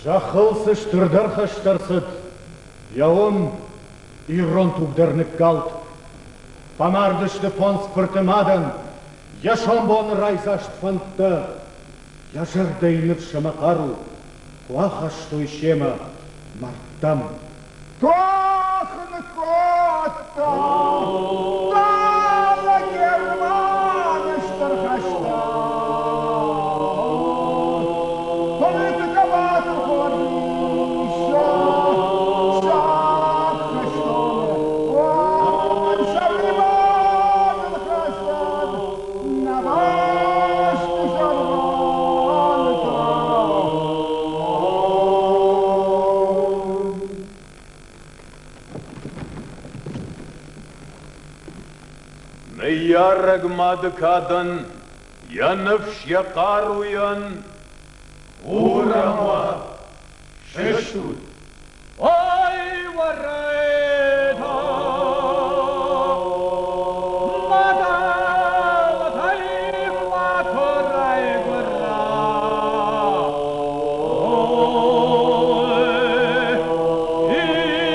Зӕххыл цы стырдӕр хӕст ӕрцыд, йӕ уым ирон туг дӕр ныккалд. Фӕмардысты фондз фырты мадӕн йӕ сомбоны райдзаст фӕндтӕ, йӕ зӕрдӕйы ныфс ӕмӕ хъару куы ахастой семӕ мӕрдтӕм. Тох ныккодта далӕ Германы стыр хӕсты. Политикӕ Ныййарӕг мады кадӕн йӕ ныфс йӕ хъаруйӕн Хур ӕмӕ сыстут! Ой, уӕрӕйда, мадӕлтӕй макуы райгуыра. Ой,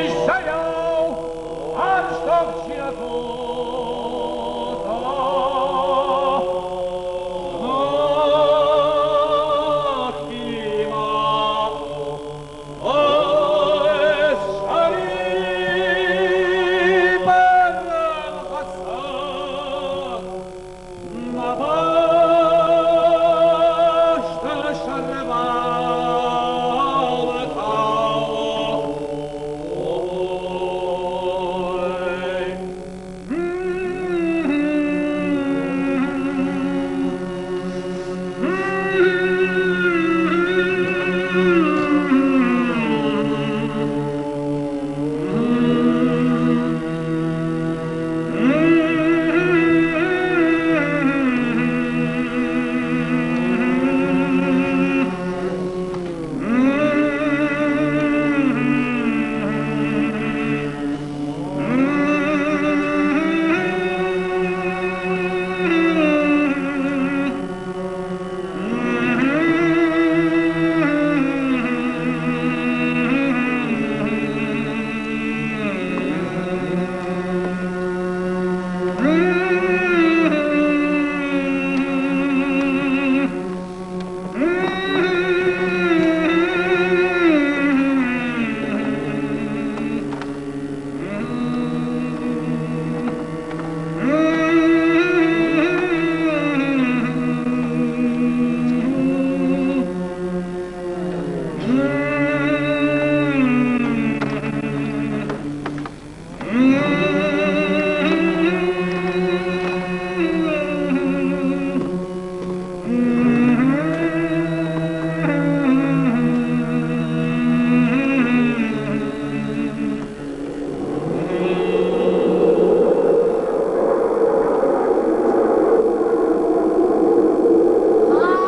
исайау арстох чи нӕ кодта.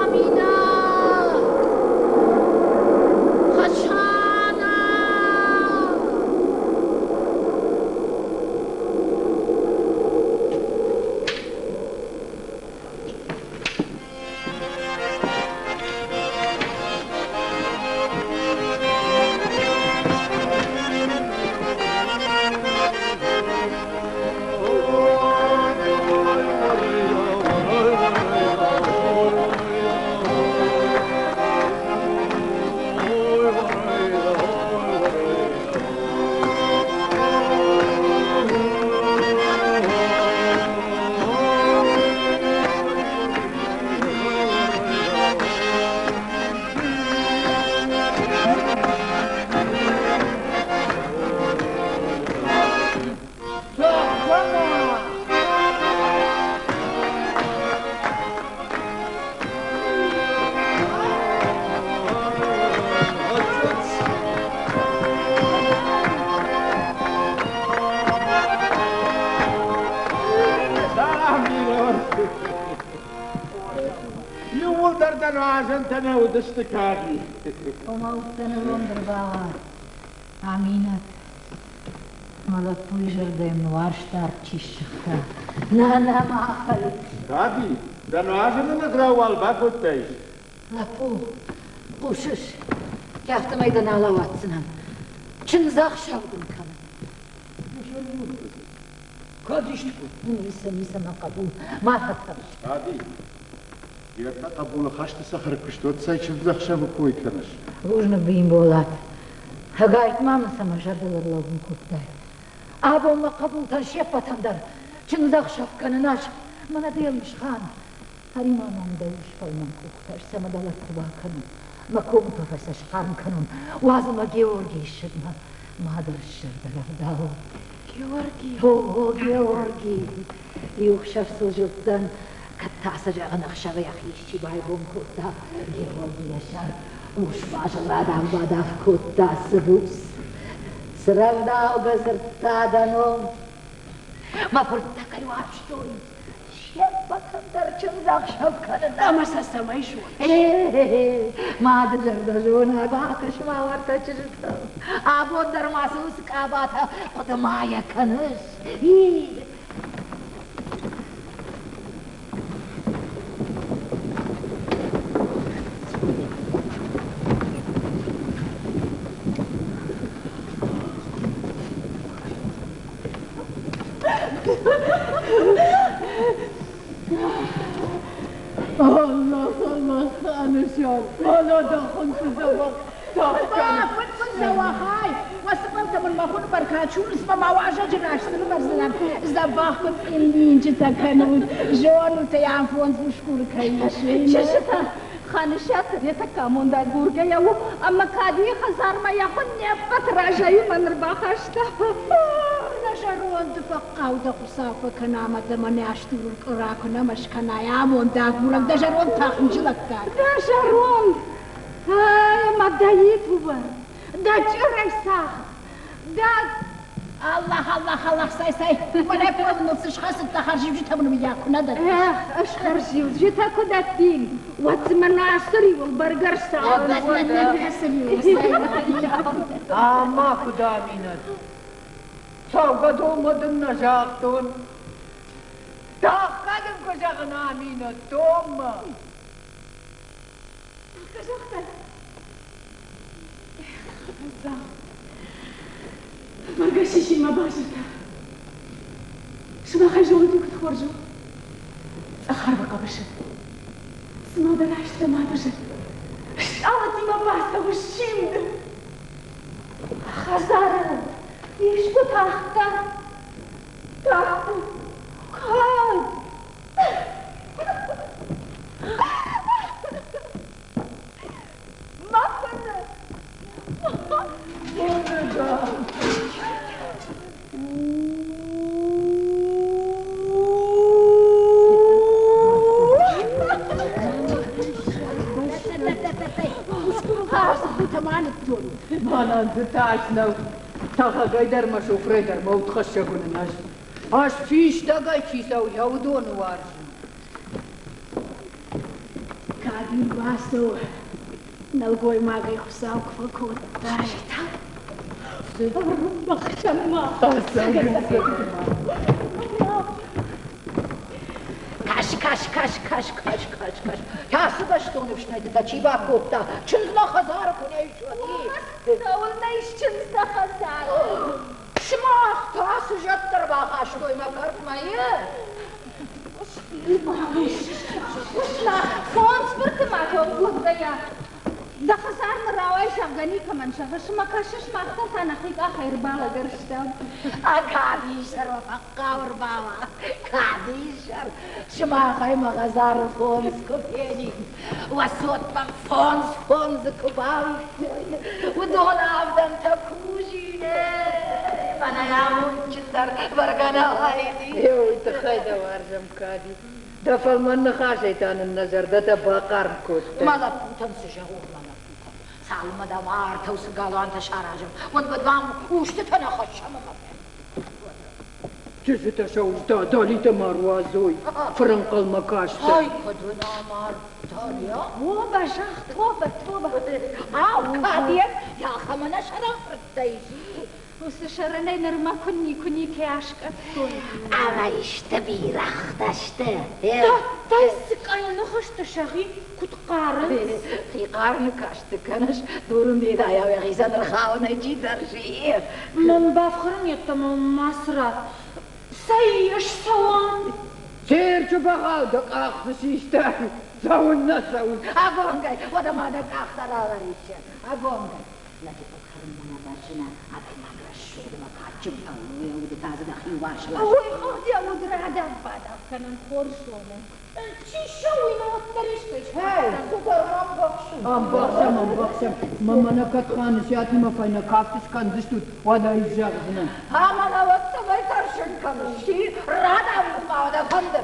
Амина! Хӕсанӕ! Иууылдӕр дӕ нуазӕнтӕ нӕ уыдысты кади. Ома уыдтӕн ӕрвондӕр бауад. Аминӕт, мӕ лӕппуйы зӕрдӕ йын уарзт арт чи ссыгъта. Нӕ, нӕ, ма ахӕлиу. Кади, дӕ нуазӕны нӕ уал бакодтаис? Лӕппу, хъусыс? Афтӕмӕй дӕ нал ауадздзынӕн. Чындзӕхсӕв дын кӕнын. Кӕд исты кодта? Ницы, ницы, мӕ хъӕбул, ма фӕтӕрс. Хади, де ртӕ хъӕбулы хӕсты цӕхӕры куыст уӕд цӕй чындзӕхсӕвы кой кӕныс? Бузныг, Бимболат. Ӕгайтма мын сӕ мӕ зӕрдыл ӕрлӕууын кодтай. Абон мӕ хъӕбултӕн се ппӕтӕн дӕр чындзӕхсӕв кӕнын ӕз. Мӕнӕ де мсхан. Ӕри-ма мӕм дӕ ус фӕлмӕн къухтӕ, ӕз сӕ мӕ дӕлӕртты бакӕнон, мӕ комытӕфӕй сӕ схъарм кӕнон. Уадз ӕмӕ Георгийы ссыдмӕ мады рыссӕрдӕ рӕвдауы. Георги! О, Георги! Иу хсӕв сыл зылдтӕн, кӕд та сӕ зӕгъын ӕхсӕвы йӕхи исчи байгом кодта. Георги йӕ сӕр урс базыл радав-бадав кодта, цы буц, цы рӕвдаугӕ дзырдта дӕ ном. Мӕ фырттӕ кӕй уарзтой, се ппӕтӕн дӕр чындзӕхсӕв кӕнын. Ӕмӕ сӕ цӕмӕй зоныс? Мады зӕрдӕ зонӕг, бакӕс-ма уӕртӕ чызджытӕм. Абон дӕр ма цы уыцы къабатӕ хъуыды ма йӕ кӕныс? И? Аллах, Аллах, Анысиан, мӕнӕ дӕ хуынты дзӕбӕх Фыдбылызӕуӕхай, уӕ цыбӕлтӕ мын мӕ хуыны бӕркад сурынц мӕ мӕ уазӕджы раз цы нывӕрдзынӕн, дзӕбӕх куыд цъиндинджытӕ кӕнут, зонут ӕй, ам фондз усгуры кӕй ис. Чызджытӕ, Ханысиаты йӕ тӕккӕ амондӕй дзургӕйӕ у, ӕмӕ кӕд йӕ хӕдзармӕ йӕ хуын не ппӕт разӕй уымӕн ӕрбахаста. Нӕ зӕронды фӕхъхъау дӕ Хуыцау фӕкӕна ӕмӕ дӕ мӕнӕ астурыл къуыра куы нӕма скӕнай, амонд агурӕг дӕ зӕронд та хынджылӕггаг. Дӕ зӕронд, ӕмӕ дӕ итувӕр, дӕ чъырӕй цагъд, дӕ Аллах, Аллах, Аллах, сай, сай, мӕнӕ куывныл цы схӕцыдтӕ, хӕрзиуджытӕ мын мыййаг куы нӕ дӕттыс. Эх, ӕз хӕрзиуджытӕ куы дӕттин, уӕд дзы мӕн ацы риуыл бӕргӕ рцауын. Ӕмӕ куыд Аминӕт? Цӕугӕдонмӕ дын нӕ загътон. Тӕхгӕ дын куы зӕгъын, Аминӕт, донмӕ. Тӕхгӕ загътай? Эх, ӕвӕдза, бӕргӕ сисин мӕ базыртӕ. Сымахӕй зонут, куыд хорз у цъӕх арвы хъӕбысы. Цыма дӕ раст дӕ мады зӕд стъалытимӕ бацӕуы симды. Хӕдзары искуы тахтӕ, тахтӕ, кӕд? Мӕ фыны! Мӕнӕн дзы тас нӕу. Тӕхӕгӕй дӕр мӕ шофырӕй дӕр мӕ удхӕссӕг уынын ӕз. Ӕз фистӕгӕй чи цӕуы, йӕ уыдоны уарзын. Кӕд-иу бацӕуы, нӕлгоймагӕй Хуыцау куы фӕкодта. Ӕрбахсӕн-ма. Кӕс, кӕс, кӕс, кӕс, кӕс, кӕс, кӕс. Кӕцы бӕстон ӕфснайдтытӕ чи бакодта? Чындз мӕ хӕдзары куы нӕ ис, уӕд. Цӕуылнӕ ис чындз дӕ хӕдзары? Сымах та цы зӕдтӕ рбахастой мӕ кӕртмӕ, е? Фондз фырты ма кодгӕйӕ, дӕ хӕдзар ныр рауай, зӕгъгӕ, никӕмӕн зӕгъыс ӕмӕ кӕсыс, мах дӕр та нӕхи къахӕй ӕрбалӕгӕрстам. А кадисӕр уӕ фӕхъхъау ӕрбауа, кадисӕр! Сымахӕй мӕ хӕдзары фондз куы фенин, уӕ цот мӕм фондз фондзы куы бауиккой, уыдон авдӕнтӕ кусин, мӕнӕй амондджындӕр бӕргӕ нӕ уаид. Уый тыххӕй дӕ уарзӕм, Кади. Дӕ фӕлмӕн ныхасӕй та нын нӕ зӕрдӕтӕ бахъарм кодтай. Мӕ лӕппутӕн цы зӕгъон, мӕ лӕппутӕн? Цалынмӕ дӕм артау цы галуантӕ саразӕм, уӕдмӕ дӕм устытӕ нӕ хӕссӕм ӕмӕ Чызджытӕ сӕ устӕ далитӕ ма руадзой, фырӕнхъӕлмӕ кастӕй. Ай, куыд уын амардтон, Тобӕ, зӕгъ, тобӕ, тобӕ. Ау, кӕд йӕхӕмӕ нӕ сӕрӕн фырттӕ ис? Уыцы сӕрӕнӕй нырма куы никуы никӕй аскъӕфтой. Ӕмӕ исты бирӕгътӕ сты. Дӕттӕй цы къӕйныхӕстӕ сӕхи куыд хъарынц? Хи хъарыны касты кӕныс, дурын бедайау йӕхицӕн ӕрхауынӕй чи тӕрсы. Мӕн бафхӕрын йеддӕмӕ мацы ратт. Цӕй, ссӕуӕм! Цирчы бӕгъау дӕ къах цы систай? Цӕуыннӕ цӕуын? Ӕввонгӕй, уӕдӕ ма дӕ къах дӕр авӕриччы. Ӕввонгӕй. Лӕджы фӕхӕрынмӕ нӕ бӕззына адӕймаг рӕсугъд ӕмӕ кадджын фӕллойӕ уды та дзы дӕхи уарз лас. Уый хыгъд йӕ уд радав-бадав кӕнын хорз зоны. Чи ссӕуы, уый уӕддӕр искӕй схӕцдзӕн. Ӕмбӕхсӕм, ӕмбӕхсӕм. Мӕ мӕнӕ кӕд Ханысиатимӕ фӕйнӕ кафты скӕндзыстут, уӕд ӕй зӕгъдзынӕн. Ӕмӕ нӕ уӕд цӕмӕй тӕрсын кӕныс, чи радавут ма дӕ фӕнды?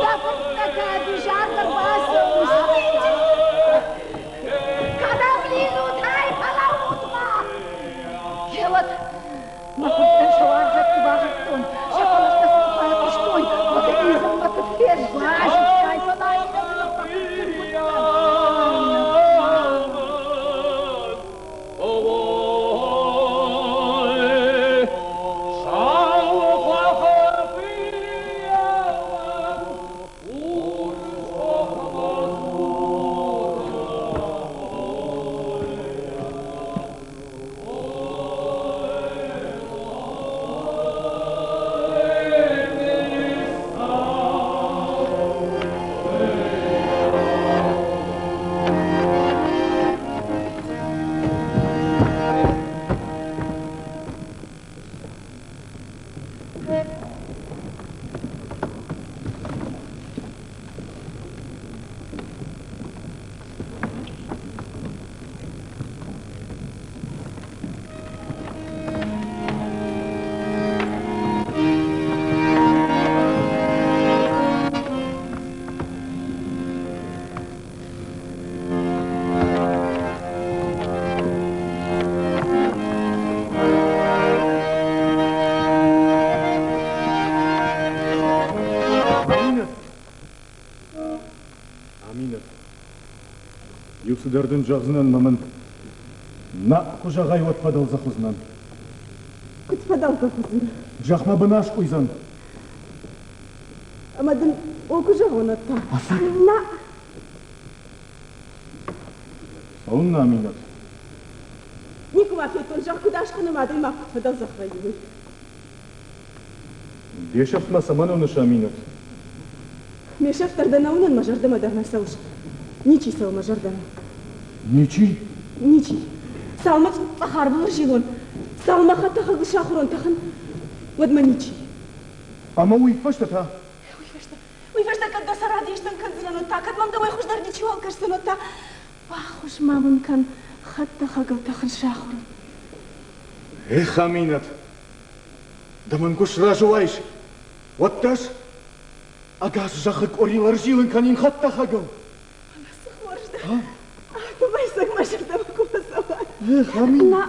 Дӕ фырттӕ кӕд изӕрдӕр бацӕуынц, Кӕдӕм лидзут, ай, фӕлӕуут-ма! Гъеуӕд мӕ фырттӕн сӕ уарзӕтты базыдтон, сӕ хъӕлӕстӕ сын куы айхъуыстой, уӕд лидзынмӕ куыд фесты. Базыдтай, фӕлӕ иннӕты ныхмӕ куыд тынг Аминӕт! Аминӕт, иу цыдӕр дын зӕгъдзынӕн мӕ мын нӕ куы зӕгъай, уӕд фӕдӕлдзӕх уыдзынӕн. Куыд фӕдӕлдзӕх уыдзынӕ? Зӕхх мӕ бын аскъуыйдзӕн. Ӕмӕ дын о куы зӕгъон, уӕд та? Нӕ! Цӕуыннӕ, Аминӕт? Никуыма федтон, зӕхх куыд аскъуыны ӕмӕ адӕймаг куыд фӕдӕлдзӕх вӕййы, уый. Де сӕфтмӕ цӕмӕн уыныс, Аминӕт? Ме сӕфт дӕр дӕ нӕ уынын, мӕ зӕрдӕмӕ дӕр нӕ цӕуыс. Ничи цӕуы мӕ зӕрдӕмӕ. Ничи? Ничи. Цалынмӕ цъӕх арвыл ӕрзилон, цалынмӕ хӕдтӕхӕгыл сахуырон тӕхын, уӕдмӕ ничи. Ӕмӕ уый фӕстӕ та? Уый фӕстӕ, уый фӕстӕ кӕд дӕ сӕр адистӕн кӕндзынӕн, уӕд та, кӕд мӕм дӕуӕй хуыздӕр ничиуал кӕсдзӕн, уӕд та баххуыс ма мын кӕн, хӕдтӕхӕгыл тӕхын сахуырон. Эх, Аминӕт, ды мын куы сразы уаис, уӕд дӕс ӕгас зӕххы къорийыл ӕрзилын кӕнин хӕдтӕхӕгыл. Ӕмӕ цы хорз дӕ! Афтӕмӕй цӕг мӕ зӕрдӕмӕ куы фӕцӕуай. Эх, Аминӕт! На!